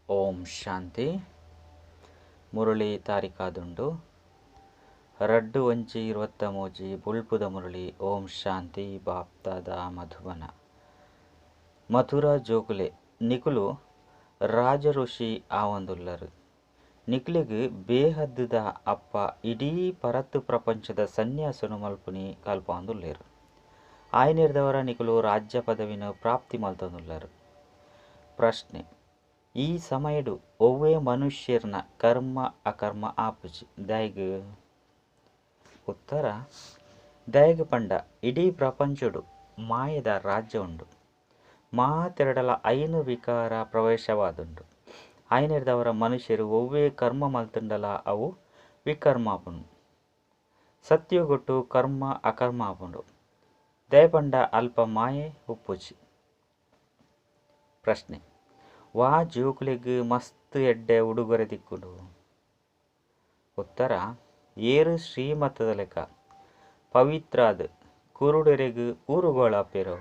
ಓಂ ಶಾಂತಿ. ಮುರಳಿ ತಾರಿಕಾದುಂಡು 2/1/23 ಬೊಳ್ಪುದ ಮುರಳಿ. ಓಂ ಶಾಂತಿ. ಬಾಪ್ತಾದ ಮಧುಬನ. ಮಥುರಾ ಜೋಕುಲೆ ನಿಕುಲು ರಾಜಋಷಿ ಆವಂದುಲ್ಲರು. ನಿಕ್ಲೆಗ್ ಬೇಹದ್ದುದ ಅಪ್ಪ ಇಡೀ ಪರತ್ತು ಪ್ರಪಂಚದ ಸನ್ಯಾಸನು ಮಲ್ಪುನಿ ಕಲ್ಪಾಂದುಲ್ಲೇರು. ಆಯ್ನೇರ್ದವರ ನಿಕುಲು ರಾಜ್ಯ ಪದವಿನ ಪ್ರಾಪ್ತಿ ಮಲ್ತೊಂದುಲ್ಲರು. ಪ್ರಶ್ನೆ: ಈ ಸಮಯಡು ಒವ್ವೆ ಮನುಷ್ಯರ್ನ ಕರ್ಮ ಅಕರ್ಮ ಆಪುಜಿ ದಾಯೆಗ್? ಉತ್ತರ: ದಾಯೆಗ್ ಪಂಡ ಇಡೀ ಪ್ರಪಂಚಡು ಮಾಯದ ರಾಜ್ಯ ಉಂಡು. ಮಾತೆರಡಲ ಐನು ವಿಕಾರ ಪ್ರವೇಶವಾದುಂಡು. ಆಯ್ನೇರ್ದವರ ಮನುಷ್ಯರು ಒವ್ವೆ ಕರ್ಮ ಮಲ್ತುಂಡಲ ಅವು ವಿಕರ್ಮಾಪುಂಡು. ಸತ್ಯುಗೊಟ್ಟು ಕರ್ಮ ಅಕರ್ಮ ಆಪುಂಡು. ದಾಯೆ ಪಂಡ ಅಲ್ಪ ಮಾಯೆ ಉಪ್ಪುಜಿ. ಪ್ರಶ್ನೆ: ವಾ ಜೋಕುಲೆಗ್ ಮಸ್ತ್ ಎಡ್ಡೆ ಉಡುಗೊರೆ ತಿಕ್ಕುಂಡು? ಉತ್ತರ: ಏರು ಶ್ರೀಮತದ ಲೆಕ್ಕ ಪವಿತ್ರಾದ್ ಕುರುಡೆರೆಗ್ ಊರುಗೋಳಾಪೇರೋ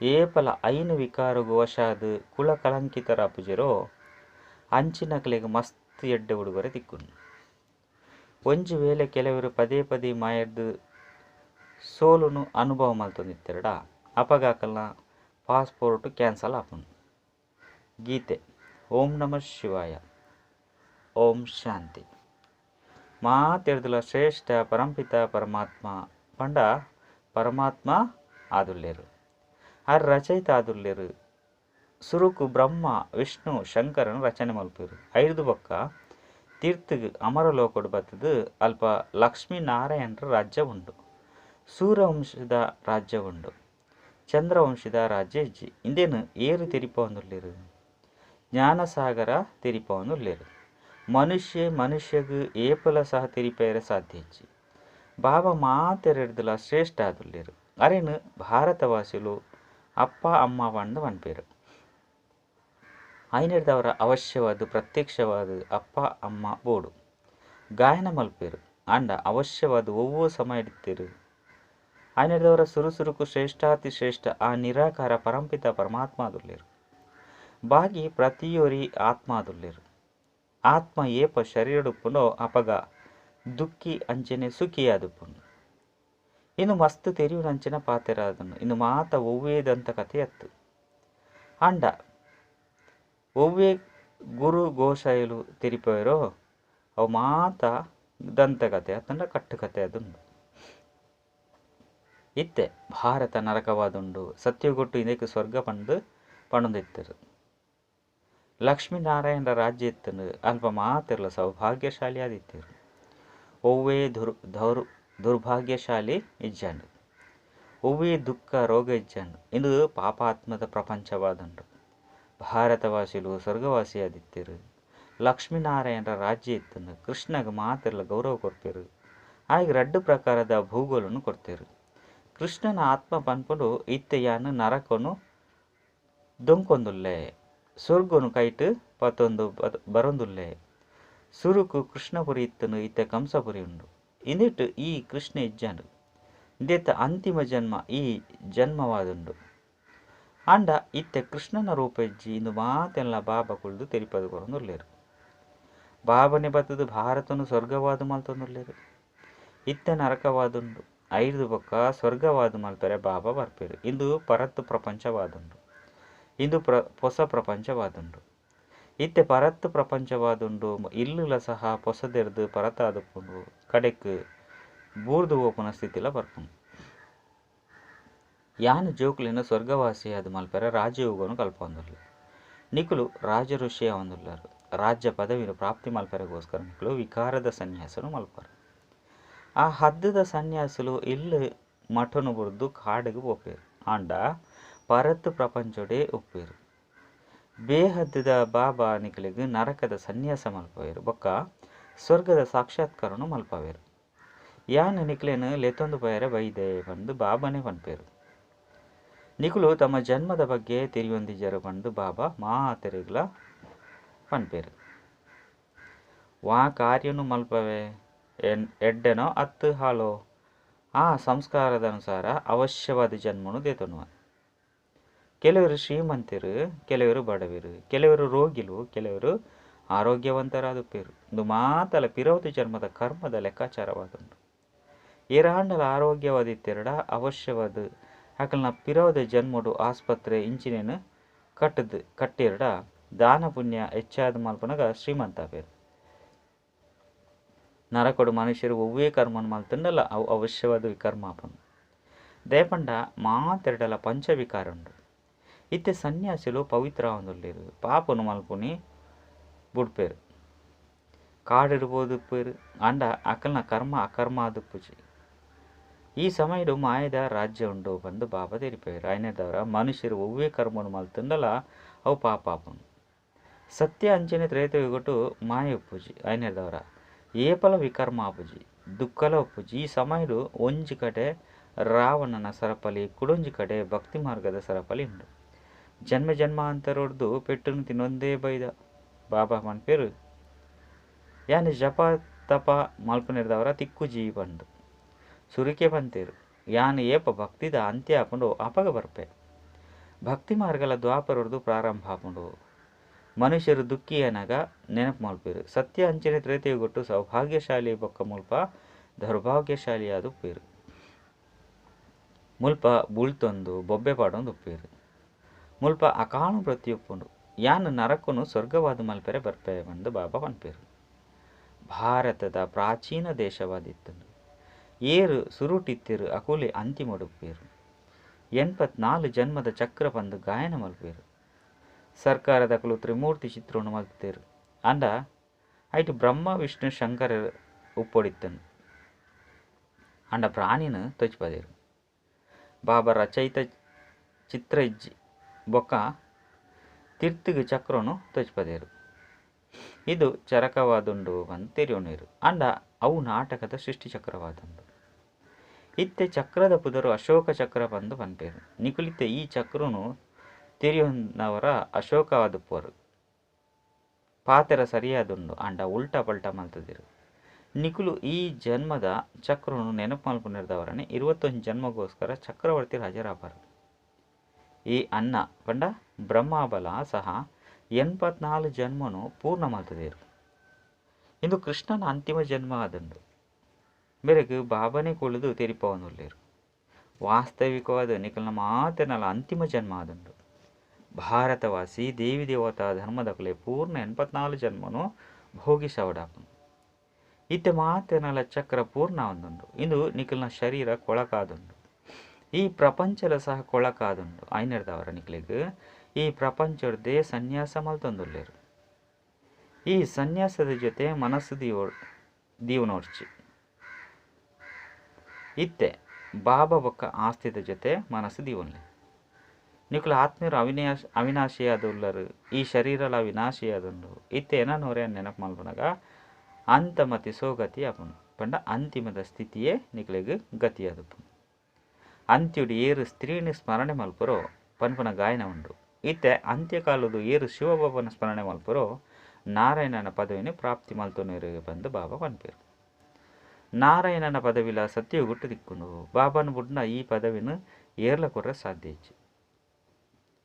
ಏಪಲ ಐನು ವಿಕಾರಗು ವಶಾದ್ ಕುಲ ಕಲಂಕಿತರಾಪುಜೆರೋ ಅಂಚಿನಕಲೆಗ್ ಮಸ್ತ್ ಎಡ್ಡೆ ಉಡುಗೊರೆ ತಿಕ್ಕುಂಡು. ಒಂಜಿ ವೇಳೆ ಕೆಲವರು ಪದೇ ಪದೇ ಮಾಯರ್ದು ಸೋಲುನು ಅನುಭವ ಮಲ್ತೊಂದಿತ್ತೆರಡ ಅಪಗಾಕಲ್ನ ಪಾಸ್ಪೋರ್ಟ್ ಕ್ಯಾನ್ಸಲ್ ಆಪುಂಡು. ಗೀತೆ. ಓಂ ನಮಃ ಶಿವಾಯ. ಓಂ ಶಾಂತಿ. ಮಾತೆರ್ದುಲ ಶ್ರೇಷ್ಠ ಪರಂಪಿತ ಪರಮಾತ್ಮ ಪಂಡ ಪರಮಾತ್ಮ ಆದುಲ್ಲೇರು. ಆರ್ ರಚಯಿತ ಆದುಲ್ಲೇರು. ಸುರುಕು ಬ್ರಹ್ಮ ವಿಷ್ಣು ಶಂಕರನ ರಚನೆ ಮಲ್ಪೇರು. ಐದು ಬೊಕ್ಕ ತೀರ್ಥಗ್ ಅಮರಲೋಕಡು ಬತ್ತದು ಅಲ್ಪ ಲಕ್ಷ್ಮೀ ನಾರಾಯಣರ ರಾಜ್ಯ ಉಂಡು. ಸೂರ್ಯವಂಶದ ರಾಜ್ಯ ಉಂಡು. ಚಂದ್ರವಂಶದ ರಾಜ್ಯ ಇಜ್ಜಿ. ಇಂದೇನು ಏರು ತೆರಿಪೊಂದುಲ್ಲೇರು? ಜ್ಞಾನಸಾಗರ ತೆರಿಪೊಂದುಲ್ಲೇರು. ಮನುಷ್ಯ ಮನುಷ್ಯಗ್ ಏಪಲ ಸಹ ತೆರಿಪೇರೆ ಸಾಧ್ಯ ಇಜ್ಜಿ. ಬಾಬಾ ಮಾತೆರೆಡ್ದುಲ ಶ್ರೇಷ್ಠ ಆದುಲ್ಲೇರು. ಅರೇನು ಭಾರತವಾಸಿಲು ಅಪ್ಪ ಅಮ್ಮ ಪಂದು ಪನ್ಪೇರು. ಐನೆರ್ದವರ ಅವಶ್ಯವಾದ ಪ್ರತ್ಯಕ್ಷವಾದ ಅಪ್ಪ ಅಮ್ಮ ಬೋಡು ಗಾಯನ ಮಲ್ಪೇರು. ಆಂಡ ಅವಶ್ಯವಾದ ಒವ್ವೋ ಸಮಯ ಇಡ್ತೇರು. ಐನೆರ್ದವರ ಸುರುಸುರುಕು ಶ್ರೇಷ್ಠಾತಿ ಶ್ರೇಷ್ಠ ಆ ನಿರಾಕಾರ ಪರಂಪಿತ ಪರಮಾತ್ಮ ಆದುಲ್ಲೇರು. ಬಾಕಿ ಪ್ರತಿಯೊರಿ ಆತ್ಮ ಆದುಲ್ಲೇರು. ಆತ್ಮ ಏಪ ಶರೀರಡುಪ್ಪುಂಡೋ ಅಪಗ ದುಃಖಿ ಅಂಚನೆ ಸುಖಿಯಾದುಪ್ಪುಂಡು. ಇನ್ನು ಮಸ್ತ್ ತೆರಿಯುನಂಚಿನ ಪಾತೆರಾದನು. ಇನ್ನು ಮಾತ ಒವ್ವೇದಂತ ಕಥೆ ಅತ್ತು. ಆಂಡ ಒವ್ವೇ ಗುರು ಗೋಶಾಯಲು ತೆರಿಪೇರೋ ಅವು ಮಾತ ದಂತಕಥೆ ಅತ್ತಂಡ ಕಟ್ಟುಕಥೆ ಅದುಂಡು. ಇತ್ತೆ ಭಾರತ ನರಕವಾದುಂಡು. ಸತ್ಯಗೊಟ್ಟು ಇದಕ್ಕೆ ಸ್ವರ್ಗ ಪಂದು ಪಣೊಂದಿತ್ತರು. ಲಕ್ಷ್ಮೀನಾರಾಯಣರ ರಾಜ್ಯ ಇತ್ತನು. ಅಲ್ಪ ಮಾತೆರ್ಲ ಸೌಭಾಗ್ಯಶಾಲಿ ಆದಿತ್ತರು. ಒವ್ವೇ ದುರ್ಭಾಗ್ಯಶಾಲಿ ಇಜ್ಜಾಂಡು. ಒವ್ವೇ ದುಃಖ ರೋಗ ಇಜ್ಜಾಂಡು. ಇಂದು ಪಾಪಾತ್ಮದ ಪ್ರಪಂಚವಾದುಂಡು. ಭಾರತವಾಸಿಲು ಸ್ವರ್ಗವಾಸಿ ಆದಿತ್ತರು. ಲಕ್ಷ್ಮೀನಾರಾಯಣರ ರಾಜ್ಯ ಇತ್ತನು. ಕೃಷ್ಣಗ ಮಾತೆರ್ಲ ಗೌರವ ಕೊರ್ಪೇರು. ಆಯ್ಗೆ ರಡ್ಡು ಪ್ರಕಾರದ ಭೂಗೋಳನ್ನು ಕೊಡ್ತೇರು. ಕೃಷ್ಣನ ಆತ್ಮ ಪನ್ಪುಂಡು ಇತ್ತೆ ಯಾನು ನರಕನು ದೊಂಕೊಂದುಲ್ಲೆ, ಸ್ವರ್ಗನು ಕೈಟ್ ಪತ್ತೊಂದು ಬರೊಂದುಲ್ಲೆ. ಸುರುಕು ಕೃಷ್ಣಪುರಿ ಇತ್ತನು, ಇತ್ತೆ ಕಂಸಪುರಿ ಉಂಡು. ಇಂದಿಟ್ಟು ಈ ಕೃಷ್ಣ ಇಜ್ಜಾಂಡು. ಇಂದೆತ್ತ ಅಂತಿಮ ಜನ್ಮ ಈ ಜನ್ಮವಾದುಂಡು. ಆಂಡ ಇತ್ತೆ ಕೃಷ್ಣನ ರೂಪ ಇಜ್ಜಿ. ಇಂದು ಮಾತೆಲ್ಲ ಬಾಬಾ ಕುಳ್ದು ತೆರಿಪದು ಕೊರೊಂದುಲ್ಲೇರು. ಬಾಬನೆ ಬತ್ತದು ಭಾರತನು ಸ್ವರ್ಗವಾದ ಮಲ್ತೊಂದುಲ್ಲೇರು. ಇತ್ತೆ ನರಕವಾದುಂಡು. ಐದು ಬೊಕ್ಕ ಸ್ವರ್ಗವಾದ ಮಲ್ಪೆರೆ ಬಾಬಾ ಬರ್ಪೇರು. ಇಂದು ಪರತ್ತು ಪ್ರಪಂಚವಾದುಂಡು. ಇಂದು ಪೊಸ ಪ್ರಪಂಚವಾದುಂಡು. ಇತ್ತೆ ಪರತ್ತು ಪ್ರಪಂಚವಾದುಂಡು. ಇಲ್ಲುಲ ಸಹ ಪೊಸದೆರ್ದು ಪರತಾದುಪ್ಪುಂಡು. ಕಡೆಕ್ ಬೂರ್ದು ಓಪುನ ಸ್ಥಿತಿಲ ಬರ್ಪುಂಡು. ಯಾನು ಜೋಕುಲಿನ ಸ್ವರ್ಗವಾಸಿಯಾದ ಮಲ್ಪೆರೆ ರಾಜಯೋಗನು ಕಲ್ಪೊಂದುಲ್ಲೆ. ನಿಕುಲು ರಾಜ ಋಷಿ ಆವೊಂದುಲ್ಲರು. ರಾಜ್ಯ ಪದವಿನ ಪ್ರಾಪ್ತಿ ಮಲ್ಪೆರೆಗೋಸ್ಕರ ನಿಕುಲು ವಿಕಾರದ ಸನ್ಯಾಸನು ಮಲ್ಪರು. ಆ ಹದ್ದದ ಸನ್ಯಾಸುಲು ಇಲ್ಲು ಮಠನು ಬುರ್ದು ಕಾಡಿಗೆ ಪೋಪೇರು. ಆಂಡ ಪರತ್ತು ಪ್ರಪಂಚೋಡೆ ಉಪ್ಪೇರು. ಬೇಹದ್ದದ ಬಾಬಾ ನಿಕುಲೆಗ್ ನರಕದ ಸನ್ಯಾಸ ಮಲ್ಪವೇರು. ಬೊಕ್ಕ ಸ್ವರ್ಗದ ಸಾಕ್ಷಾತ್ಕಾರನು ಮಲ್ಪವೇರು. ಯಾನ್ ನಿಕ್ಲೆನ್ ಲೆತ್ತೊಂದು ಪೋಯೆರೆ ಬೈದೆ ಪಂದು ಬಾಬಾನೆ ಪನ್ಪೇರು. ನಿಕುಲು ತಮ್ಮ ಜನ್ಮದ ಬಗ್ಗೆ ತೆರಿಯೊಂದಿಜ್ಜರು ಪಂದು ಬಾಬಾ ಮಾತೆರೆಗ್ಲ ಪನ್ಪೇರು. ವಾ ಕಾರ್ಯನು ಮಲ್ಪವೆ ಎಡ್ಡೆನೋ ಅತ್ತು ಹಾಳೋ ಆ ಸಂಸ್ಕಾರದ ಅನುಸಾರ ಅವಶ್ಯವಾದ ಜನ್ಮನು ದೇತೊನುವ. ಕೆಲವರು ಶ್ರೀಮಂತರು, ಕೆಲವರು ಬಡವರು, ಕೆಲವರು ರೋಗಿಲು, ಕೆಲವರು ಆರೋಗ್ಯವಂತರಾದುಪ್ಪೇರು. ಇಂದು ಮಾತಲ ಪಿರವದು ಜನ್ಮದ ಕರ್ಮದ ಲೆಕ್ಕಾಚಾರವಾದುಂಡು. ಏರಾಂಡಲ ಆರೋಗ್ಯವಾದಿತ್ತೆರಡ ಅವಶ್ಯವಾದ ಅಕಲ್ನ ಪಿರವದ ಜನ್ಮಡು ಆಸ್ಪತ್ರೆ ಇಂಚಿನೇನು ಕಟ್ಟದು ಕಟ್ಟಿರಡ ದಾನ ಪುಣ್ಯ ಹೆಚ್ಚಾದ ಮಲ್ಪನಗ ಶ್ರೀಮಂತ ಪೇರು. ನರಕೊಡು ಮನುಷ್ಯರು ಒವ್ವೇ ಕರ್ಮನ್ ಮಲ್ತಂಡಲ ಅವು ಅವಶ್ಯವಾದ ವಿಕರ್ಮಾಪನು. ದೇಪಂಡ ಮಾತೆರಡಲ ಪಂಚವಿಕಾರ ಉಂಡು. ಇತ್ತೆ ಸನ್ಯಾಸಿಲು ಪವಿತ್ರ ಆವೊಂದುಲ್ಲೆರ್, ಪಾಪನು ಮಲ್ಪುನಿ ಬುಡ್ಪೇರು, ಕಾಡಿಡ್ಬೋದು ಅಂಡ ಅಕಲ್ನ ಕರ್ಮ ಅಕರ್ಮ ಆದುಪ್ಪುಜಿ. ಈ ಸಮಯಡು ಮಾಯದ ರಾಜ್ಯ ಉಂಡು ಬಂದು ಬಾಬಾ ತೆರಿಪೇರು. ಆಯ್ನೆದವರ ಮನುಷ್ಯರು ಒವ್ವೇ ಕರ್ಮನು ಮಲ್ತಂಡಲ ಅವು ಪಾಪಾಪನು. ಸತ್ಯ ಅಂಚನೆ ತ್ರೇತಯುಗಟು ಮಾಯ ಉಪ್ಪುಜಿ. ಆಯ್ನೆದವರ ಏಪಲ ವಿಕರ್ಮ ಆಪುಜಿ, ದುಃಖಲ ಉಪ್ಪುಜಿ. ಈ ಸಮಯಡು ಒಂಜಿ ಕಡೆ ರಾವಣನ ಸರಪಲಿ, ಕುಡೊಂಜಿ ಕಡೆ ಭಕ್ತಿ ಮಾರ್ಗದ ಸರಪಲಿ ಉಂಡು. ಜನ್ಮ ಜನ್ಮಾಂತರೊಡ್ದು ಪೆಟ್ಟುನು ತಿನ್ನೊಂದೇ ಬೈದ ಬಾಬಾ ಮನ್ಪೇರು. ಯಾನ್ ಜಪ ತಪ ಮಲ್ಪುನೆರ್ದವರ ತಿಕ್ಕುಜಿ ಪಂದು ಸುರಿಕೆ ಪಂತೇರು. ಯಾನ್ ಏಪ ಭಕ್ತಿದ ಅಂತ್ಯ ಆಪುಂಡು ಅಪಗ ಬರ್ಪೆ. ಭಕ್ತಿ ಮಾರ್ಗಲ ದ್ವಾಪರೊಡ್ದು ಪ್ರಾರಂಭ ಆಪುಂಡು. ಮನುಷ್ಯರು ದುಃಖಿಯನಗ ನೆನಪು ಮಲ್ಪೇರು. ಸತ್ಯ ಅಂಚನೆ ತ್ರೇತಯುಗೊಟ್ಟು ಸೌಭಾಗ್ಯಶಾಲಿ ಬೊಕ್ಕ ಮುಲ್ಪ ದೌರ್ಭಾಗ್ಯಶಾಲಿಯಾದ ಉಪ್ಪೇರು. ಮುಲ್ಪ ಬುಳ್ತೊಂದು ಬೊಬ್ಬೆ ಪಾಡೊಂದು ಉಪ್ಪೇರು. ಮುಲ್ಪ ಅಕಾಣ ಪ್ರತಿಯೊಪ್ಪುಂಡು. ಯಾನ್ ನರಕನು ಸ್ವರ್ಗವಾದ ಮಲ್ಪೆರೆ ಬರ್ಪೆ ಬಂದು ಬಾಬಾ ಪನ್ಪೇರು. ಭಾರತದ ಪ್ರಾಚೀನ ದೇಶವಾದಿತ್ತು. ಏರು ಸುರುಟಿತ್ತಿರು ಅಕುಲೆ ಅಂತಿಮಡುಪ್ಪೇರು. 84 ಜನ್ಮದ ಚಕ್ರ ಪಂದು ಗಾಯನ ಮಲ್ಪೇರು. ಸರ್ಕಾರದಕುಲು ತ್ರಿಮೂರ್ತಿ ಚಿತ್ರವನ್ನು ಮಲ್ತೇರು. ಅಂಡ ಐಟ್ ಬ್ರಹ್ಮ ವಿಷ್ಣು ಶಂಕರ ಉಪ್ಪೊಡಿತ್ತನು. ಅಂಡ ಪ್ರಾಣಿನ ತೊಚ್ಪದೇರು. ಬಾಬಾ ರಚಯಿತ ಚಿತ್ರ ಇಜ್ಜಿ ಬೊಕ್ಕ ತಿರ್ತಿಗೆ ಚಕ್ರನು ತೊಚ್ಪದೇರು. ಇದು ಚರಕವಾದುಂಡು ಅಂತ ತೆರಿಯೋನೇರು. ಅಂಡ ಅವು ನಾಟಕದ ಸೃಷ್ಟಿ ಚಕ್ರವಾದುಂಡು. ಇತ್ತೆ ಚಕ್ರದ ಪುದರು ಅಶೋಕ ಚಕ್ರ ಬಂದು ಪನ್ಪೇರು. ನಿಕುಲಿತ್ತೆ ಈ ಚಕ್ರನು ತೆರಿಯೊಂದವರ ಅಶೋಕವಾದುಪ್ಪರು. ಪಾತೆರ ಸರಿಯಾದುಂಡು ಅಂಡ ಉಲ್ಟಾ ಪಲ್ಟಾ ಮಲ್ತದಿರು. ನಿಕುಲು ಈ ಜನ್ಮದ ಚಕ್ರನು ನೆನಪು ಮಲ್ಪುನೆರ್ದವರನೆ 21 ಜನ್ಮಗೋಸ್ಕರ ಚಕ್ರವರ್ತಿ ರಾಜರಾಪರು. ಈ ಅನ್ನ ಪಂಡ ಬ್ರಹ್ಮಬಲ ಸಹ 84 ಜನ್ಮನು ಪೂರ್ಣ ಮಲ್ತದೇರು. ಇಂದು ಕೃಷ್ಣನ ಅಂತಿಮ ಜನ್ಮ ಆದುಂಡು. ಮೇರೆಗೆ ಬಾಬನೇ ಕುಳಿದು ತೆರಿಪವನುಲ್ಲೇರು. ವಾಸ್ತವಿಕವಾದ ನಿಕಲ್ನ ಮಾತೆನಲ ಅಂತಿಮ ಜನ್ಮ ಆದುಂಡು. ಭಾರತವಾಸಿ ದೇವಿ ದೇವತಾ ಧರ್ಮದಕಲೆ ಪೂರ್ಣ 84 ಜನ್ಮನು ಭೋಗಿಸವಡಾಪನು. ಇತ್ತೆ ಮಾತೆನಲ ಚಕ್ರ ಪೂರ್ಣ ಒಂದುಂಡು. ಇಂದು ನಿಕಲ್ನ ಶರೀರ ಕೊಳಕಾದುಂಡು. ಈ ಪ್ರಪಂಚದ ಸಹ ಕೊಳಕಾದುಂಡು. ಐನೆರ್ದವರ ನಿಕಲಿಗ್ ಈ ಪ್ರಪಂಚದೇ ಸನ್ಯಾಸ ಮಲ್ತೊಂದುಲ್ಲೇರು. ಈ ಸನ್ಯಾಸದ ಜೊತೆ ಮನಸ್ಸು ದೀವನೋರ್ಚಿ. ಇತ್ತೆ ಬಾಬಾ ಬೊಕ್ಕ ಆಸ್ತಿದ ಜೊತೆ ಮನಸ್ಸು ದೀವನ್ಲೆ. ನಿಕುಲು ಆತ್ಮೀಯರು ಅವಿನಾಶಿಯಾದುಲ್ಲರು. ಈ ಶರೀರಲ ವಿನಾಶಿಯಾದುಂಡು. ಇತ್ತೆ ಏನನ್ನೋರೆ ನೆನಪು ಮಲ್ಪುನಗ ಅಂತಮತಿ ಸೋಗತಿ ಆಪುಂಡು. ಪಂಡ ಅಂತಿಮದ ಸ್ಥಿತಿಯೇ ನಿಕಲೆಗ್ ಗತಿಯಾದುಪ್ಪುಂಡು. ಅಂತ್ಯುಡು ಏರು ಸ್ತ್ರೀని ಸ್ಮರಣೆ ಮಲ್ಪುರೋ ಪನ್ಪುನ ಗಾಯನ ಉಂಡು. ಇತ್ತೆ ಅಂತ್ಯಕಾಲದ ಏರು ಶಿವಬಾಬನ ಸ್ಮರಣೆ ಮಲ್ಪುರೋ ನಾರಾಯಣನ ಪದವಿని ಪ್ರಾಪ್ತಿ ಮಲ್ತೊನೇರು ಬಂದು ಬಾಬಾ ಪನ್ಪೇರು. ನಾರಾಯಣನ ಪದವಿಲ ಸತ್ಯಗುಟ್ಟು ದಿಕ್ಕುಂಡು. ಬಾಬಾನ ಬುಡ್ನ ಈ ಪದವಿನ ಏರ್ಲ ಕೊರ್ರ ಸಾಧ್ಯ ಇಜ್ಜಿ.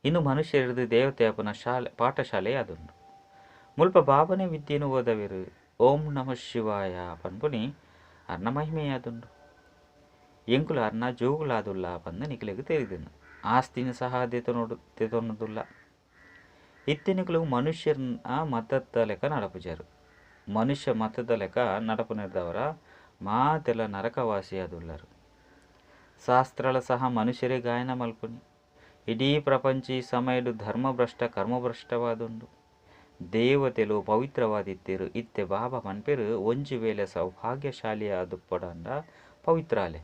ಇನ್ನು ಮನುಷ್ಯರದು ದೇವತೆ ಅಪ್ಪನ ಶಾಲೆ ಪಾಠಶಾಲೆ ಆದುಂಡು. ಮುಲ್ಪ ಬಾಬನೇ ವಿದ್ಯೆನು ಓದವಿರು. ಓಂ ನಮಃ ಶಿವಾಯ ಪನ್ಪುನಿ ಅರ್ನ ಮಹಿಮೆಯಾದುಂಡು. ಎಂಕುಲು ಅರ್ನ ಜೋಗುಲಾದುಲ್ಲ ಪಂದು ನಿಕಲೆಗ್ ತೆರಿದುಂಡು. ಆಸ್ತಿನ ಸಹ ದೆತೊನುದುಲ್ಲ. ಇತ್ತೆ ನಿಕುಲು ಮನುಷ್ಯನ ಮತದ ಲೆಕ್ಕ ನಡಪುಜಾರು. ಮನುಷ್ಯ ಮತದ ಲೆಕ್ಕ ನಡಪುನೆರ್ದವರ ಮಾತೆಲ್ಲ ನರಕವಾಸಿಯಾದುಲ್ಲರು. ಶಾಸ್ತ್ರಲ ಸಹ ಮನುಷ್ಯರೇ ಗಾಯನ ಮಲ್ಪುನಿ. ಇಡೀ ಪ್ರಪಂಚ ಈ ಸಮಯಡು ಧರ್ಮಭ್ರಷ್ಟ ಕರ್ಮಭ್ರಷ್ಟವಾದುಂಡು. ದೇವತೆಲು ಪವಿತ್ರವಾದಿತ್ತೀರು. ಇತ್ತೆ ಬಾಬಾ ಪನ್ಪೇರು ಒಂಜಿ ವೇಳೆ ಸೌಭಾಗ್ಯಶಾಲಿಯಾದುಪ್ಪಡಂಡ ಪವಿತ್ರಾಲೆ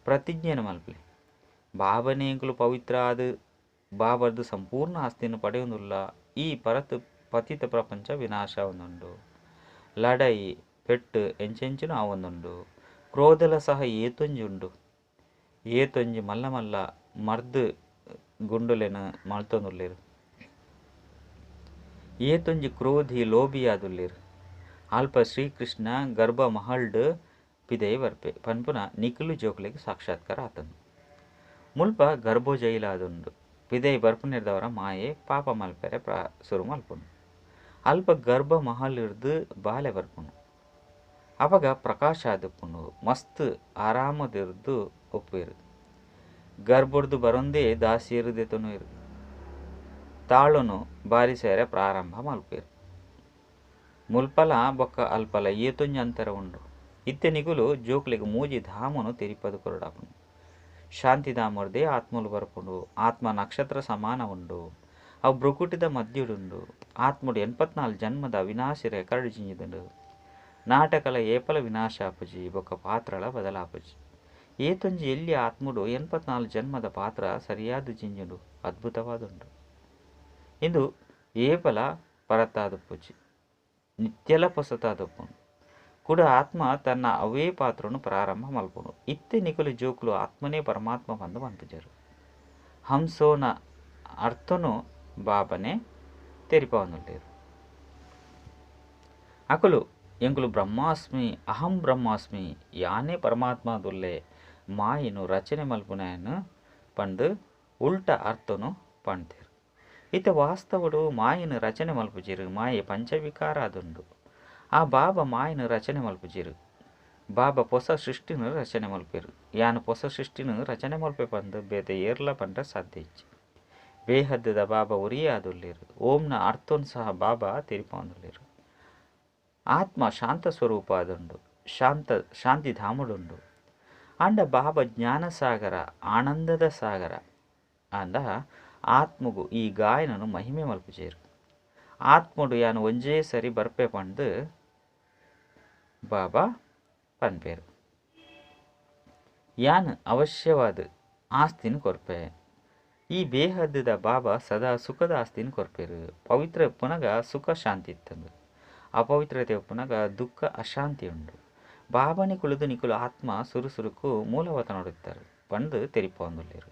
ಪ್ರತಿಜ್ಞೆನ ಮಲ್ಪಲೆ. ಬಾಬನೇ ಎಂಕುಲು ಪವಿತ್ರ ಆದ ಬಾಬರ್ದು ಸಂಪೂರ್ಣ ಆಸ್ತಿಯನ್ನು ಪಡೆಯುವುದಿಲ್ಲ. ಈ ಪರತ್ ಪತಿತ ಪ್ರಪಂಚ ವಿನಾಶ ಒಂದುಂಡು. ಲಡೈ ಪೆಟ್ಟು ಎಂಚೆಂಚಿನ ಆವೊಂದುಂಡು. ಕ್ರೋಧಲ ಸಹ ಏತೊಂಜಿ ಉಂಡು. ಏತೊಂಜಿ ಮಲ್ಲ ಮಲ್ಲ ಮರ್ದು ಗುಂಡುಲೆನ ಮಲ್ತೊಂದುಲ್ಲೆರ್. ಏತೊಂಜಿ ಕ್ರೋಧಿ ಲೋಭಿಯಾದುಲ್ಲೆರ್. ಅಲ್ಪ ಶ್ರೀಕೃಷ್ಣ ಗರ್ಭ ಮಹಲ್ಡ್ ಪಿದೈ ಬರ್ಪೆ ಪನ್ಪುನ ನಿಕುಲು ಜೋಕುಲೆಗ್ ಸಾಕ್ಷಾತ್ಕಾರ ಆತಂದು. ಮುಲ್ಪ ಗರ್ಭ ಜೈಲಾದುಂಡು. ಪಿದೈ ಬರ್ಪುನೆರ್ದವರ ಮಾಯೆ ಪಾಪ ಮಲ್ಪೆರೆ ಸುರು ಮಲ್ಪುಂಡು. ಅಲ್ಪ ಗರ್ಭ ಮಹಲಿರ್ದು ಬಾಲೆ ಬರ್ಪುಂಡು. ಅಪಗ ಪ್ರಕಾಶ ಆದುಪ್ಪುಂಡು. ಮಸ್ತ್ ಆರಾಮದಿರ್ದು ಉಪ್ಪುವೆರು. ಗರ್ಭೊಡ್ದು ಬರೊಂದೇ ದಾಸಿಯರು ದೆತೊನುವೆರು. ತಾಳೊನು ಬಾರಿಸೆರೆ ಪ್ರಾರಂಭ ಮಲ್ಪುವೆರು. ಮುಲ್ಪಲ ಬೊಕ್ಕ ಅಲ್ಪಲ ಏತೊಂಜಿ ಅಂತರ ಉಂಡು. ಇತ್ತೆ ನಿಕುಲು ಜೋಕ್ಲೆಗ್ ಮೂಜಿ ಧಾಮನು ತೆರಿಪದು ಕೊರೊಡಾಪುಂಡು. ಶಾಂತಿಧಾಮರ್ದೇ ಆತ್ಮಲು ಬರ್ಪುಂಡು. ಆತ್ಮ ನಕ್ಷತ್ರ ಸಮಾನ ಉಂಡು. ಅವು ಬ್ರಕುಟಿದ ಮಧ್ಯಡುಂಡು. ಆತ್ಮಡು 84 ಜನ್ಮದ ಅವಿನಾಶಿ ರೆಕಾರ್ಡ್ ಜಿಂಜಿದುಂಡು. ನಾಟಕಲ ಏಪಲ ವಿನಾಶ ಆಪುಜಿ ಬೊಕ್ಕ ಪಾತ್ರಲ ಬದಲಾಪುಜಿ. ಏತೊಂಜಿ ಎಲ್ಲಿ ಆತ್ಮಡು 84 ಜನ್ಮದ ಪಾತ್ರ ಸರಿಯಾದ ಜಿಂಜುಂಡು. ಅದ್ಭುತವಾದುಂಡು. ಇಂದು ಏಪಲ ಪರತಾದುಪ್ಪುಜಿ. ನಿತ್ಯಲ ಪೊಸತಾದುಪ್ಪುಂಡು. ಕೂಡ ಆತ್ಮ ತನ್ನ ಅವೇ ಪಾತ್ರನು ಪ್ರಾರಂಭ ಮಲ್ಪುಂಡು. ಇತ್ತೆ ನಿಕುಲು ಜೋಕುಲು ಆತ್ಮನೇ ಪರಮಾತ್ಮ ಪಂದು ಪನ್ಪುಜರು. ಹಂಸೋನ ಅರ್ಥನು ಬಾಬನೆ ತೆರಿಪಾವೊಂದುಲ್ಲೆರ್. ಅಕುಲು ಎಂಕುಲು ಬ್ರಹ್ಮಾಸ್ಮಿ ಅಹಂ ಬ್ರಹ್ಮಾಸ್ಮಿ ಯಾನೇ ಪರಮಾತ್ಮ ದುಲ್ಲೆ ಮಾಯೆನು ರಚನೆ ಮಲ್ಪುನಾಯನು ಪಂದು ಉಲ್ಟ ಅರ್ಥನು ಪಂತೇರು. ಇತ್ತೆ ವಾಸ್ತವಡು ಮಾಯೆನು ರಚನೆ ಮಲ್ಪುಜೆರು. ಮಾಯೆ ಪಂಚವಿಕಾರ ಆದುಂಡು. ಆ ಬಾಬಾ ಮಾಯೆನು ರಚನೆ ಮಲ್ಪುಜೆರು. ಬಾಬಾ ಪೊಸ ಸೃಷ್ಟಿನು ರಚನೆ ಮಲ್ಪೆರು. ಯಾನ್ ಪೊಸ ಸೃಷ್ಟಿನು ರಚನೆ ಮಲ್ಪೆ ಪಂದು ಬೇತೆ ಏರ್ಲ ಪಂಡ ಸಾಧ್ಯ ಇಜ್ಜಿ. ಬೇಹದ್ದದ ಬಾಬಾ ಒರಿಯೇ ಆದುಲ್ಲೆರು. ಓಂನ ಅರ್ಥನ್ ಸಹ ಬಾಬಾ ತೆರಿಪಾವೊಂದುಲ್ಲೆರು. ಆತ್ಮ ಶಾಂತ ಸ್ವರೂಪ ಆದುಂಡು. ಶಾಂತಿಧಾಮಡುಂಡು. ಆಂಡ ಬಾಬಾ ಜ್ಞಾನಸಾಗರ ಆನಂದದ ಸಾಗರ. ಆಂಡ ಆತ್ಮಗು ಈ ಗಾಯನನು ಮಹಿಮೆ ಮಲ್ಪುಜೆರು. ಆತ್ಮಡು ಯಾನ್ ಒಂಜೇ ಸರಿ ಬರ್ಪೆ ಪಂದು ಬಾಬಾ ಪನ್ಪೆರು. ಯಾನ್ ಅವಶ್ಯವಾದ ಆಸ್ತಿನ ಕೊರ್ಪೆ. ಈ ಬೇಹದ್ದದ ಬಾಬಾ ಸದಾ ಸುಖದ ಆಸ್ತಿನ ಕೊರ್ಪೆರು. ಪವಿತ್ರ ಉಪ್ಪುನಗ ಸುಖ ಶಾಂತಿ ಇತ್ತಂದು. ಅಪವಿತ್ರತೆ ಉಪ್ಪುನಗ ದುಃಖ ಅಶಾಂತಿ ಉಂಡು. ಬಾಬಾನಿ ಕುಳಿದು ನಿಕುಲು ಆತ್ಮ ಸುರುಸುರುಕು ಮೂಲವತನೊಡುತ್ತಾರೆ ಪಂದು ತೆರಿಪಾವೊಂದುಲ್ಲೆರು.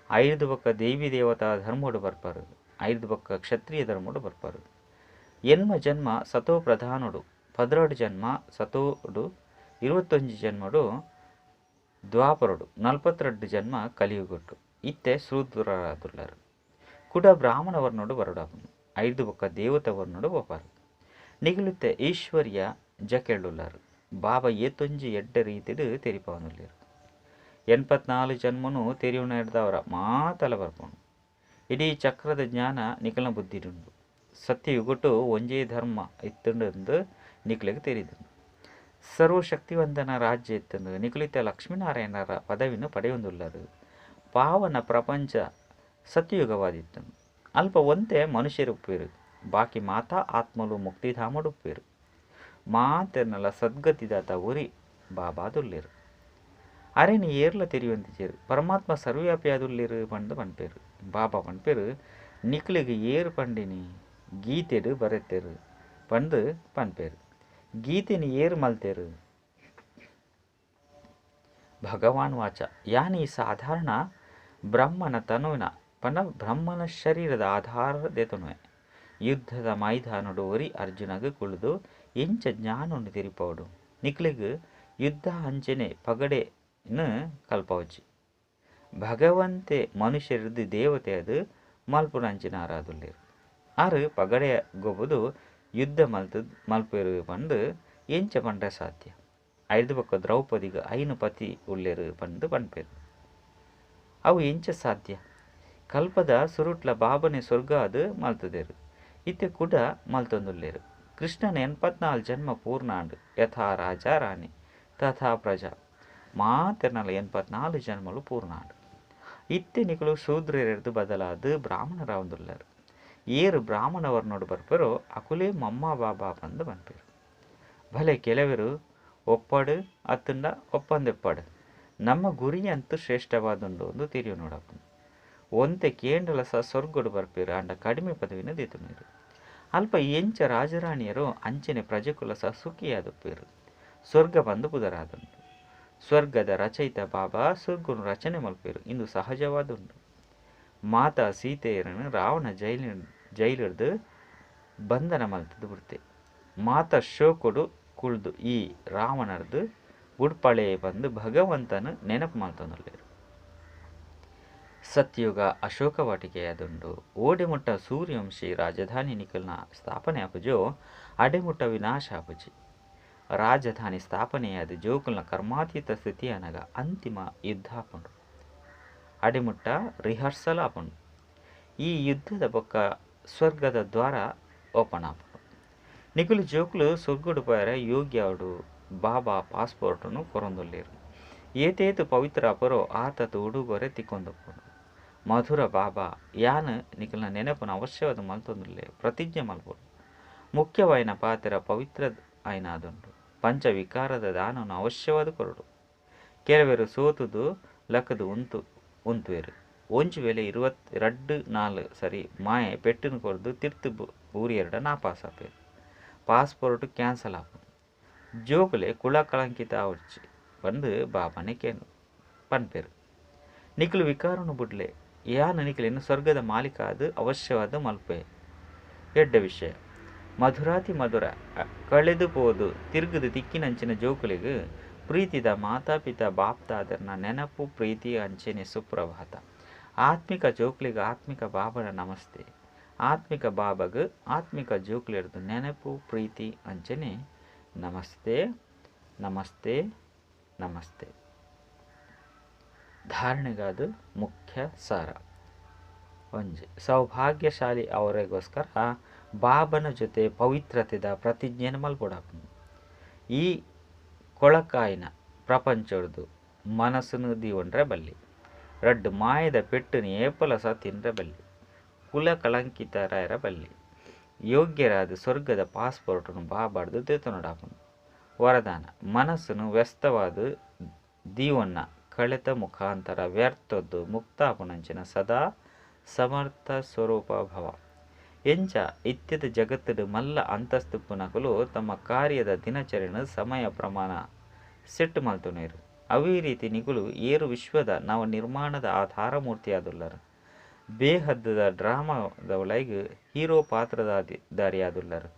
ಐದು ಬೊಕ್ಕ ದೇವಿ ದೇವತಾ ಧರ್ಮೋಡು ಬರ್ಪರು. ಐದು ಬೊಕ್ಕ ಕ್ಷತ್ರಿಯ ಧರ್ಮೋಡು ಬರ್ಪರು. ಎನ್ಮ ಜನ್ಮ ಸತೋ ಪ್ರಧಾನೋಡು, 12 ಜನ್ಮ ಸತೋಡು, 21 ಜನ್ಮಡು ದ್ವಾಪರುಡು, 42 ಜನ್ಮ ಕಲಿಯುಗೊಟ್ಟು. ಇತ್ತೆ ಶೂದ್ರರಾದುಲ್ಲರು. ಕುಡ ಬ್ರಾಹ್ಮಣ ವರ್ಣೋಡು ಬರಡಾಪುಂಡು. ಐದು ಬೊಕ್ಕ ದೇವತಾ ವರ್ಣೋಡು ಬಪಾರು. ನಿಗುಲುತ್ತೆ ಈಶ್ವರ್ಯ ಜಕೆಳುಲ್ಲರು. ಬಾಬಾ ಏತೊಂಜಿ ಎಡ್ಡ ರೀತಿಡು ತೆರಿಪಾವೊಂದುಲ್ಲೆರು. 84 ಜನ್ಮನು ತೆರಿಯುನೆಡ್ದವರ ಮಾತಲ ಬರ್ಪುಂಡು. ಇಡೀ ಚಕ್ರದ ಜ್ಞಾನ ನಿಕಲ್ನ ಬುದ್ಧಿಡುಂಡು. ಸತ್ಯಯುಗಟು ಒಂಜೇ ಧರ್ಮ ಇತ್ತುಂಡು ನಿಕ್ಲೆಗ್ ತೆರಿದುಂಡು. ಸರ್ವಶಕ್ತಿವಂತನ ರಾಜ್ಯ ಇತ್ತುಂಡು. ನಿಕುಲಿತ ಲಕ್ಷ್ಮೀನಾರಾಯಣರ ಪದವಿನ ಪಡೆಯೊಂದುಲ್ಲರು. ಪಾವನ ಪ್ರಪಂಚ ಸತ್ಯಯುಗವಾದಿತ್ತುಂಡು. ಅಲ್ಪ ಒಂತೆ ಮನುಷ್ಯರುಪ್ಪೇರು. ಬಾಕಿ ಮಾತಾ ಆತ್ಮಲು ಮುಕ್ತಿಧಾಮಡುಪ್ಪೇರು. ಮಾತೆರ್ನಲ ಸದ್ಗತಿದಾತ ಉರಿ ಬಾಬಾದುಲ್ಲೆರು. ಅರೆನಿ ಏರ್ಲ ತೆರಿಯೊಂದಿಜೆರು. ಪರಮಾತ್ಮ ಸರ್ವವ್ಯಾಪಿಯಾದುಲ್ಲೆರು ಪಂದು ಪನ್ಪೆರು. ಬಾಬಾ ಪನ್ಪೆರು ನಿಕ್ಲೆಗ್ ಏರ್ ಪಂಡಿನಿ ಗೀತೆಡು ಬರೆತೆರು ಪಂದು ಪನ್ಪೆರು. ಗೀತೆನಿ ಏರ್ ಮಲ್ತೆರು. ಭಗವಾನ್ ವಾಚ ಯಾನಿ ಸಾಧಾರಣ ಬ್ರಹ್ಮನ ತನುವಿನ ಪಂಡ ಬ್ರಹ್ಮನ ಶರೀರದ ಆಧಾರ ದೇತನುವೆ. ಯುದ್ಧದ ಮೈದಾನಡು ಒರಿ ಅರ್ಜುನಗ್ ಕುಳಿದು ಎಂಚ ಜ್ಞಾನೊಂಡು ತೆರಿಪೋಡು. ನಿಕ್ಲೆಗ್ ಯುದ್ಧ ಅಂಚನೆ ಪಗಡೆನು ಕಲ್ಪವಚ್ಚಿ. ಭಗವಂತೆ ಮನುಷ್ಯರದ್ದು ದೇವತೆ ಅದು ಮಲ್ಪುನಂಚಿನಾರಾದುಲ್ಲೆರು. ಆರು ಪಗಡೆ ಗೊಬ್ಬುದು ಯುದ್ಧ ಮಲ್ಪೆರು ಪಂದು ಎಂಚ ಪಂಡ್ರೆ ಸಾಧ್ಯ. ಐದು ಬೊಕ್ಕ ದ್ರೌಪದಿಗೆ 5 ಪತಿ ಉಲ್ಲೆರು ಪಂದು ಪನ್ಪೆರು. ಅವು ಎಂಚ ಸಾಧ್ಯ. ಕಲ್ಪದ ಸುರುಟ್ಲ ಬಾಬನೆ ಸ್ವರ್ಗ ಅದು ಮಲ್ತದೇರು. ಇತ್ತೆ ಕೂಡ ಮಲ್ತೊಂದುಲ್ಲೆರು. ಕೃಷ್ಣನ 84 ಜನ್ಮ ಪೂರ್ಣಾಂಡು. ಯಥಾ ರಾಜ ರಾಣಿ ತಥಾ ಪ್ರಜಾ ಮಾತೆರ್ನಲ 84 ಜನ್ಮಲು ಪೂರ್ಣಾಂಡು. ಇತ್ತೆ ನಿಕುಲು ಶೂದ್ರರೆರ್ದು ಬದಲಾದ ಬ್ರಾಹ್ಮಣರಾವೊಂದುಲ್ಲೆರು. ಏರು ಬ್ರಾಹ್ಮಣವರ್ನೋಡು ಬರ್ಪೆರೋ ಅಕುಲೇ ಮಮ್ಮ ಬಾಬಾ ಪಂದು ಪನ್ಪೆರು. ಭಲೆ ಕೆಲವರು ಒಪ್ಪಡು ಅತ್ತಂಡ ಒಪ್ಪಂದೆಪ್ಪಡು. ನಮ್ಮ ಗುರಿ ಅಂತೂ ಶ್ರೇಷ್ಠವಾದುಂಡು ಒಂದು ತೆರಿಯು ನೋಡಪ್ಪು. ಒಂತೆ ಕೇಂಡಲ ಸಹ ಸ್ವರ್ಗಡು ಬರ್ಪೆರು. ಅಂಡ ಕಡಿಮೆ ಪದವಿನ ದೇತುನೇರು. ಅಲ್ಪ ಎಂಚ ರಾಜರಾಣಿಯರು ಅಂಚನೆ ಪ್ರಜೆಕುಲ ಸಹ ಸುಖಿಯಾದುಪ್ಪೇರು. ಸ್ವರ್ಗ ಬಂದು ಪುದರಾದುಂಡು. ಸ್ವರ್ಗದ ರಚಯಿತ ಬಾಬಾ ಸ್ವರ್ಗನು ರಚನೆ ಮಲ್ಪೇರು. ಇಂದು ಸಹಜವಾದುಂಡು. ಮಾತಾ ಸೀತೆಯರನ್ನು ರಾವಣ ಜೈಲಿಡ್ದು ಬಂಧನ ಮಲ್ತದ್ದು ಬಿಡ್ತೆ. ಮಾತಾ ಶೋಕೊಡು ಕುಳ್ದು ಈ ರಾವಣರ್ದು ಬುಡ್ಪಳೆ ಬಂದು ಭಗವಂತನ ನೆನಪು ಮಲ್ತೊಂದುಲ್ಲೆರು. ಸತ್ಯುಗ ಅಶೋಕವಾಟಿಕೆಯಾದುಂಡು. ಓಡೆಮುಟ್ಟ ಸೂರ್ಯವಂಶಿ ರಾಜಧಾನಿ ನಿಕಲ್ನ ಸ್ಥಾಪನೆ ಆಪುಜೋ ಅಡೆಮುಟ್ಟ ವಿನಾಶ ಆಪುಜಿ. ರಾಜಧಾನಿ ಸ್ಥಾಪನೆಯಾದ ಜೋಕುಲ್ನ ಕರ್ಮಾತೀತ ಸ್ಥಿತಿಯನಗ ಅಂತಿಮ ಯುದ್ಧ ಆಪುಂಡು. ಅಡೆಮುಟ್ಟ ರಿಹರ್ಸಲ್ ಆಪುಂಡು. ಈ ಯುದ್ಧದ ಬೊಕ್ಕ ಸ್ವರ್ಗದ ದ್ವಾರ ಓಪನ್ ಆಪುಂಡು. ನಿಕುಲು ಜೋಕುಲು ಸ್ವರ್ಗಡು ಪೋಯರೆ ಯೋಗ್ಯ ಆವಡು ಬಾಬಾ ಪಾಸ್ಪೋರ್ಟನ್ನು ಕೊರೊಂದುಲ್ಲೆರ್. ಏತೇತು ಪವಿತ್ರ ಅಪರೋ ಆತತು ಉಡುಗೊರೆ ತಿಕ್ಕೊಂದುಪ್ಪುಂಡು. ಮಧುರ ಬಾಬಾ ಯಾನ್ ನಿಕಲ್ನ ನೆನಪುನ ಅವಶ್ಯವಾದ ಮಲ್ತೊಂದುಲ್ಲೆ ಪ್ರತಿಜ್ಞೆ ಮಲ್ಪೊಡು. ಮುಖ್ಯವಾಯಿನ ಪಾತ್ರ ಪವಿತ್ರ ಆಯ್ನಾದುಂಡು. ಪಂಚವಿಕಾರದ ದಾನವನ್ನು ಅವಶ್ಯವಾದ ಕೊರಡು. ಕೆಲವರು ಸೋತುದು ಲಕ್ಕದು ಉಂತುವೆರು. ಒಂಜಿ ವೇಳೆ 22 4 ಸರಿ ಮಾಯೆ ಪೆಟ್ಟಿನ ಕೊರ್ದು ತಿರ್ತು ಬೂರಿಯೆರಡ ನಾಪಾಸ್ ಆಪೇರು. ಪಾಸ್ಪೋರ್ಟ್ ಕ್ಯಾನ್ಸಲ್ ಆಪುಂಡು. ಜೋಕುಲೆ ಕುಳ ಕಳಂಕಿತ ಆವಡ್ಚಿ ಬಂದು ಬಾಬಾನೆ ಕೇನು ಪನ್ಪೇರು. ನಿಕುಲು ವಿಕಾರನು ಬುಡ್ಲೆ ಯಾನ್ ನಿಕುಲೆನ್ ಸ್ವರ್ಗದ ಮಾಲೀಕ ಆದ್ ಅವಶ್ಯವಾದ ಮಲ್ಪೆ. ಎಡ್ಡೆ ವಿಷಯ. ಮಧುರಾತಿ ಮಧುರ ಕಳೆದು ಪೋದು ತಿರುಗುದು ತಿಕ್ಕಿನಂಚಿನ ಜೋಕುಲೆಗ್ ಪ್ರೀತಿದ ಮಾತಾಪಿತಾ ಬಾಪ್ತಾದರ್ನ ನೆನಪು ಪ್ರೀತಿ ಅಂಚೆನೆ ಸುಪ್ರಭಾತ. ಆತ್ಮಿಕ ಜೋಕುಲೆಗ್ ಆತ್ಮಿಕ ಬಾಬನ ನಮಸ್ತೆ. ಆತ್ಮಿಕ ಬಾಬಗ್ ಆತ್ಮಿಕ ಜೋಕುಲೆರ್ದು ನೆನಪು ಪ್ರೀತಿ ಅಂಚೆನೆ ನಮಸ್ತೆ ನಮಸ್ತೆ ನಮಸ್ತೆ. ಧಾರಣೆಗಾದ ಮುಖ್ಯ ಸಾರ. ಒಂಜಿ ಸೌಭಾಗ್ಯಶಾಲಿ ಅವರಿಗೋಸ್ಕರ ಬಾಬನ ಜೊತೆ ಪವಿತ್ರತೆದ ಪ್ರತಿಜ್ಞೆಯನ್ನು ಮಲ್ಪೊಡಾಪುಂಡು. ಈ ಕೊಳಕಾಯಿನ ಪ್ರಪಂಚೊಡ್ದು ಮನಸ್ಸುನು ದೀವೊಂಡ್ರೆ ಬಲ್ಲಿ. ರಡ್ಡ್ ಮಾಯದ ಪೆಟ್ಟುನು ಏಪಲ ಸಹ ತಿನ್ರೆ ಬಲ್ಲಿ. ಕುಲ ಕಳಂಕಿತರಾಯರ ಬಲ್ಲಿ. ಯೋಗ್ಯರಾದ ಸ್ವರ್ಗದ ಪಾಸ್ಪೋರ್ಟನ್ನು ಬಾಬಾಡ್ದು ದೆತೊನೊಡಾಪುಂಡು. ವರದಾನ ಮನಸ್ಸುನು ವ್ಯಸ್ತವಾದ ದೀವೊನ್ನ ಕಳೆತ ಮುಖಾಂತರ ವ್ಯರ್ಥದ್ದು ಮುಕ್ತಾಪುನಂಚಿನ ಸದಾ ಸಮರ್ಥ ಸ್ವರೂಪ ಭವ. ಎಂಚ ಇತ್ಯದ ಜಗತ್ತುಡು ಮಲ್ಲ ಅಂತಸ್ತು ಪುನಕುಲು ತಮ್ಮ ಕಾರ್ಯದ ದಿನಚರಿನ ಸಮಯ ಪ್ರಮಾಣ ಸೆಟ್ ಮಲ್ತೊನೇರು. ಅವೇ ರೀತಿ ನಿಕುಲು ಏರು ವಿಶ್ವದ ನವ ನಿರ್ಮಾಣದ ಆಧಾರ ಮೂರ್ತಿಯಾದುಲ್ಲರು. ಬೇಹದ್ದದ ಡ್ರಾಮಾದವಳೈಗ್ ಹೀರೋ ಪಾತ್ರಧಾರಿಯಾದುಲ್ಲರು.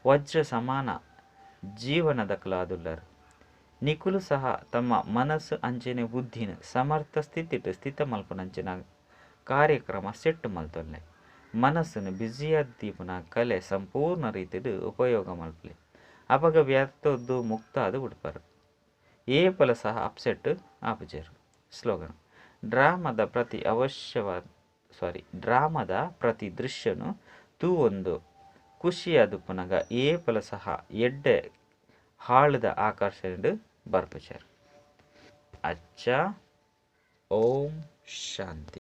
ವಜ್ರ ಸಮಾನ ಜೀವನದಕಲಾದುಲ್ಲರು. ನಿಕುಲು ಸಹ ತಮ್ಮ ಮನಸ್ಸು ಅಂಚೆನೆ ಬುದ್ಧಿನ ಸಮರ್ಥ ಸ್ಥಿತಿಟ್ ಸ್ಥಿತ ಮಲ್ಪುನಂಚಿನ ಕಾರ್ಯಕ್ರಮ ಸೆಟ್ ಮಲ್ತೊನ್ಲೆ. ಮನಸ್ಸುನು ಬ್ಯುಸಿಯಾದ ದೀಪುನ ಕಲೆ ಸಂಪೂರ್ಣ ರೀತಿಡ್ ಉಪಯೋಗ ಮಲ್ಪಲೆ. ಅಪಗ ವ್ಯರ್ಥದ್ದು ಮುಕ್ತ ಅದು ಬಿಡ್ಪಾರು. ಏಪಲ ಸಹ ಅಪ್ಸೆಟ್ ಆಪುಜೆರ್. ಸ್ಲೋಗನ್ ಡ್ರಾಮದ ಪ್ರತಿ ಅವಶ್ಯವಾದ ಸಾರಿ ಡ್ರಾಮದ ಪ್ರತಿ ದೃಶ್ಯನು ತೂವೊಂದು ಖುಷಿಯಾದುಪ್ಪುನಗ ಏಪಲ ಸಹ ಎಡ್ಡೆ ಹಾಳದ ಆಕರ್ಷಣೆ ಬರ್ಪುಜೆರ್. ಅಚ್ಚ ಓಂ ಶಾಂತಿ.